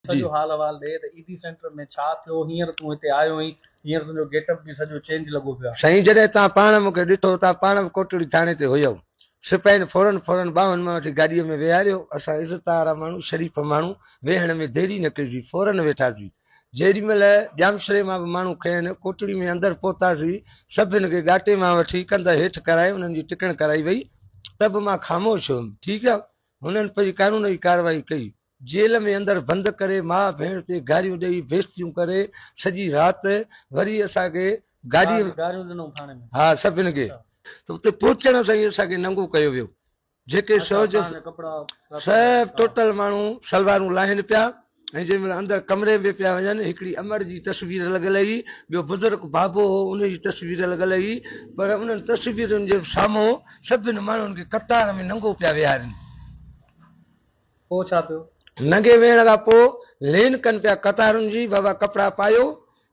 سڄو حال احوال ڏي ته ايڌي سينٽر ۾ ڇا ٿيو، هينئر تون هتي آيو آهين، هينئر تنهنجو گيٽ اپ به سڄو چينج لڳو پيو آهي. سائين جڏهن توهان پاڻ مون کي ڏٺو توهان پاڻ به ڪوٽڙي ٿاڻي تي هيؤ. سپاهين فورن فورن ٻانهن مان وٺي گاڏيء ۾ ويهاريو. اسان عزت وارا ماڻهو، شريف ماڻهو، ويهڻ ۾ ديري نه ڪئيسين، فورن ويٺاسين. جيڏي مهل ڄامشوري مان به ماڻهو کنين ڪوٽڙي ۾ اندر پهتاسين، سڀن کي ڳاٽي مان وٺي ڪنڌ هيٺ ڪرائي انهن جي ٽڪڻ ڪرائي وئي ته به مان خاموش هيم. ٺيڪ آ، هنن پنهنجي قانون جي ڪارروائي ڪئي. جيل ۾ اندر بند ڪري ماء ڀيڻ تي گاريون ڏئي بيعزتيون ڪري سڄي رات وري اسان کي گاڏي. گاريون ڏنو ٿاڻي ۾؟ ها سڀن کي ته اتي پهچڻ سان ئي اسان کي ننگو ڪيو ويو جيڪي سو جو سڀ ٽوٽل ماڻهو سلوارون لاهين پيا ۽ جنهن مهل اندر ڪمري ۾ پيا وڃن هڪڙي امڙ جي تصوير لڳل هئي ٻيو بزرگ بابو هو ان جي تصوير لڳل هئي پر انهن تصويرن جي سامهون سڀن ماڻهن کي قطار ۾ ننگو پيا ويهارين. پوء ڇا ٿيو؟ ننگي ويهڻ کان پوء لين ڪن پيا قطارن جي، بابا ڪپڙا پايو،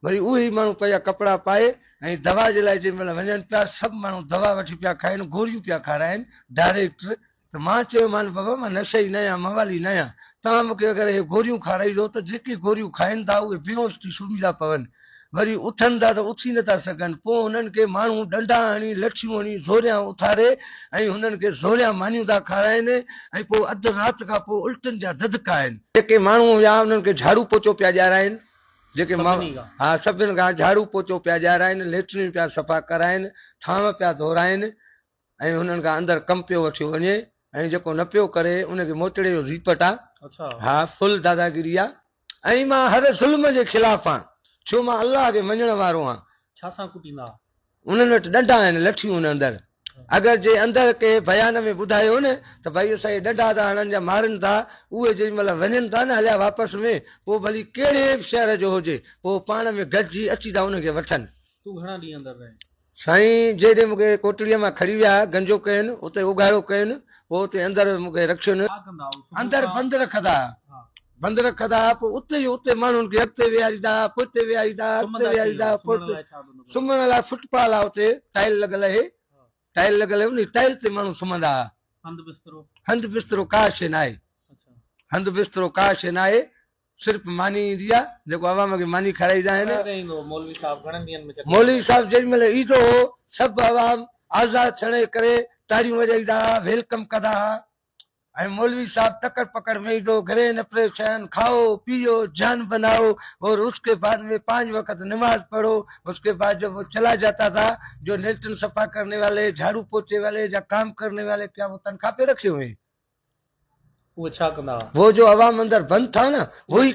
وري اهي ئي ماڻهو پنهنجا ڪپڙا پائي ۽ دوا جي لاء جنهن مهل وڃن پيا، سڀ ماڻهو دوا وٺي پيا کائن، گوريون پيا کارائن، ڊائريڪٽر ته مان چيومان بابا مان نشئي نه آهيان، موالي نه آهيان، توهان مون کي اگر اهي گوريون کارائيندو ته جيڪي گوريون کائن ٿا اهي بيهوش ٿي سمهي ٿا پون. وري اٿن ٿا ته اٿي نٿا سگهن، پوء هنن کي ماڻهو ڏنڊا هڻي، لٺيون هڻي، زوريان اٿاري ۽ هنن کي زوريان مانيون ٿا کارائين ۽ پوء اڌ رات کان پوء الٽن جا ڌڌڪا آهن. جيڪي ماڻهو هيا انهن کي جهاڙو پوچو پيا ڏيارائين، جيڪي ها سڀني کان جهاڙو پوچو پيا ڏيارائين، ليٽريون پيا صفا ڪرائين، ٿانو پيا ڌورائين ۽ هنن کان اندر ڪم پيو وٺيو وڃي ۽ جيڪو نه پيو ڪري ان کي موچڙي جو زيپٽ آ. ها فل داداگيري آ ۽ مان هر ظلم جي خلاف آن ڇو مان الله کي مڃڻ وارو آن. ڇا سان ڪٽيندا ها؟ انهن وٽ ڏنڊا آهن لٺيون آهن اندر اگر جي اندر ڪنهن بيان ۾ ٻڌايو نه ته ڀائي اسان کي ڏنڊا ٿا هڻن يا مارن ٿا اهي جيڏي مهل وڃن ٿا نه هليا واپس ۾ پوء ڀلي ڪهڙي به شهر جو هجي پوء پاڻ ۾ گڏجي اچي ٿا ان کي وٺن. تون گهڻا ڏينهن اندر رهين؟ سائين جيڏي مون کي ڪوٽڙيء مان کڻي ويا، گنجو ڪين، اتي اگهاڙو ڪين، پوء اتي اندر مون کي رکين. اندر بند رکندا ها، بند رکندا ها، پوء اتي جو اتي ماڻهن کي اڳتي ويهاريندا ها، پوئتي ويهاريندا ها، اڳتي ويهاريندا ها، پوئتي. سمهڻ لاء فٽ پال ها اتي، ٽائل لڳل اهي، ٽائل لڳل اهي، انهي ٽائل تي ماڻهو سمهندا ها. هنڌ بسترو؟ هنڌ بسترو ڪا شيء ناهي. هنڌ بسترو ڪا شيء ناهي. صرف ماني ايندي آ جيڪو عوام کي ماني کارائيندا آهن. ڪڏهن ايندو هو مولوي صاحب گهڻن ڏينهن ۾ چڪر مولوي صاحب جيڏي مهل ايندو هو سڀ عوام آزاد ٿيڻ جي ڪري تاڙيون وڄائيندا ها welcome ڪندا ها ۽ مولوي صاحب تڪڙ پڪڙ ۾ ايندو هو گرين اپريشن کائو پيئو جان بنائو اور اس ڪي بعد ۾ پانچ وقت نماز پڙهو اس ڪي بعد جب وہ چلا جاتا ٿا جو ليٽرين صفا ڪرني والي جھاڙو پوچي والي يا ڪام ڪرني والي ڪيا وہ تنخواه پي رکي هوئي هين. اهي ڇا ڪندا ها؟ وہ جو عوام اندر بند ٿا نه وهي.